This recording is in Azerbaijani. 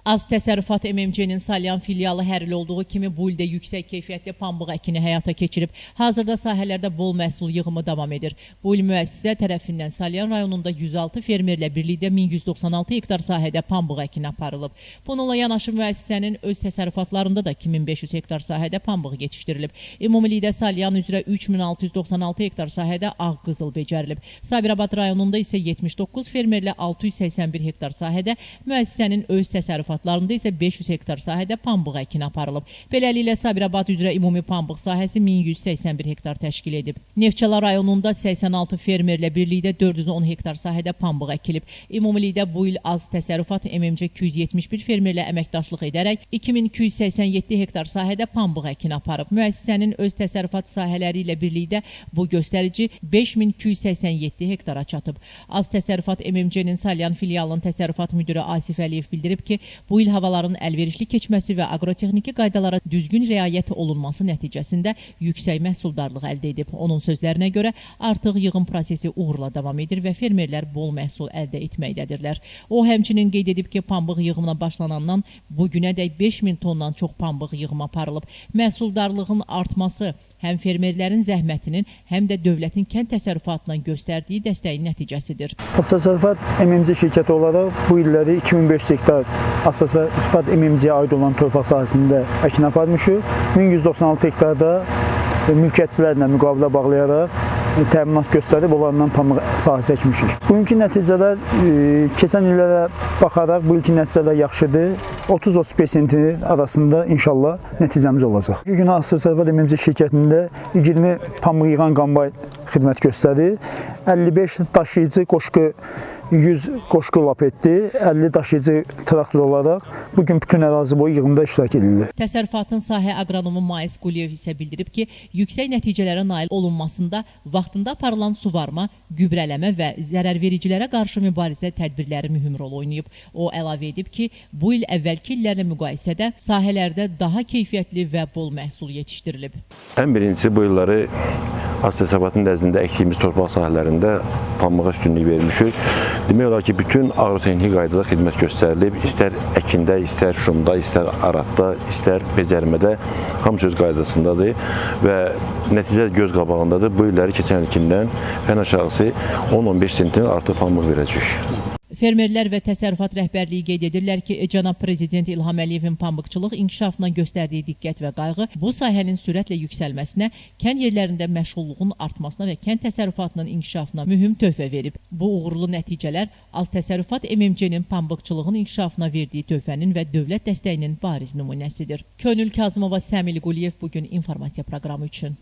Az Təsərrüfat MMC-nin Salyan filialı hər il olduğu kimi bu il də yüksək keyfiyyətli pambıq əkini həyata keçirib. Hazırda sahələrdə bol məhsul yığımı davam edir. Bu il müəssisə tərəfindən Salyan rayonunda 106 fermerlə birlikdə 1196 hektar sahədə pambıq əkini aparılıb. Bununla yanaşı müəssisənin öz təsərrüfatlarında da 2500 hektar sahədə pambıq yetişdirilib. Ümumilikdə Salyan üzrə 3696 hektar sahədə ağ qızıl becərilib. Sabirabad rayonunda isə 79 fermerlə 681 hektar sahədə, müəssisənin öz təsərrüfatlarında isə 500 hektar sahədə pambıq əkini aparılıb. Beləliklə Sabirabad üzrə ümumi pambıq sahəsi 1181 hektar təşkil edib. Neftçala rayonunda 86 fermerlə birlikdə 410 hektar sahədə pambıq əkilib. Ümumilikdə bu il Az Təsərrüfat MMC 271 fermerlə əməkdaşlıq edərək 2287 hektar sahədə pambıq əkini aparıb. Müəssisənin öz təsərrüfat sahələri ilə birlikdə bu göstərici 5287 hektara çatıb. Az Təsərrüfat MMC-nin Salyan filialının təsərrüfat müdiri Asif Əliyev bildirib ki, bu il havaların əlverişli keçməsi və aqrotexniki qaydalara düzgün riayət olunması nəticəsində yüksək məhsuldarlıq əldə edib. Onun sözlərinə görə artıq yığım prosesi uğurla davam edir və fermerlər bol məhsul əldə etməkdədirlər. O həmçinin qeyd edib ki, pambıq yığımına başlanandan bu günədək 5000 tondan çox pambıq yığımı aparılıb. Məhsuldarlığın artması həm fermerlərin zəhmətinin, həm də dövlətin kənd təsərrüfatına göstərdiyi dəstəyin nəticəsidir. Az Təsərrüfat MMC şirkəti olaraq bu illəri 2500 hektar Az Təsərrüfat MMC-yə aid olan torpaq sahəsində əkin aparmışıq. 1196 hektarda mülkiyyətçilərlə müqavilə bağlayaraq təminat göstərib onlarla pambıq sahəsi əkmişik. Bugünkü nəticələr keçən illərə baxaraq bu ilki nəticələr yaxşıdır. 30-35 sentner arasında inşallah nəticəmiz olacaq. Bu gün Az Təsərrüfat MMC şirkətində 20 pambıq yığan qambay xidmət göstərir. 55 daşıyıcı qoşqu 100 qoşqu lap etdi, 50 daşıyıcı traktor olaraq bu gün bütün ərazi boyu yığımda iştirak edirlər. Təsərrüfatın sahə aqronomu Mais Quliyev isə bildirib ki, yüksək nəticələrə nail olunmasında vaxtında aparılan suvarma, gübrələmə və zərərvericilərə qarşı mübarizə tədbirləri mühüm rol oynayıb. O əlavə edib ki, bu il əvvəlki illərlə müqayisədə sahələrdə daha keyfiyyətli və bol məhsul yetişdirilib. Ən birincisi bu illəri Az Təsərrüfatın nəzdində əkdiyimiz torpaq sahələrində pambığa üstünlük vermişik. Demək olar ki, bütün aqrotexniki qaydada xidmət göstərilib. İstər əkində, istər şumda, istər aradda, istər becərmədə hamısı öz qaydasındadır və nəticə göz qabağındadır. Bu illəri keçən ilkindən ən aşağısı 10-15 sentner artıq pambıq verəcək. Fermerlər və təsərrüfat rəhbərliyi qeyd edirlər ki, cənab prezident İlham Əliyevin pambıqçılıq inkişafına göstərdiyi diqqət və qayğı bu sahənin sürətlə yüksəlməsinə, kənd yerlərində məşğulluğun artmasına və kənd təsərrüfatının inkişafına mühüm töhfə verib. Bu uğurlu nəticələr Az Təsərrüfat MMC-nin pambıqçılığın inkişafına verdiyi töhfənin və dövlət dəstəyinin bariz nümunəsidir. Könül Kazımova, Səmil Quliyev, bu gün informasiya proqramı üçün.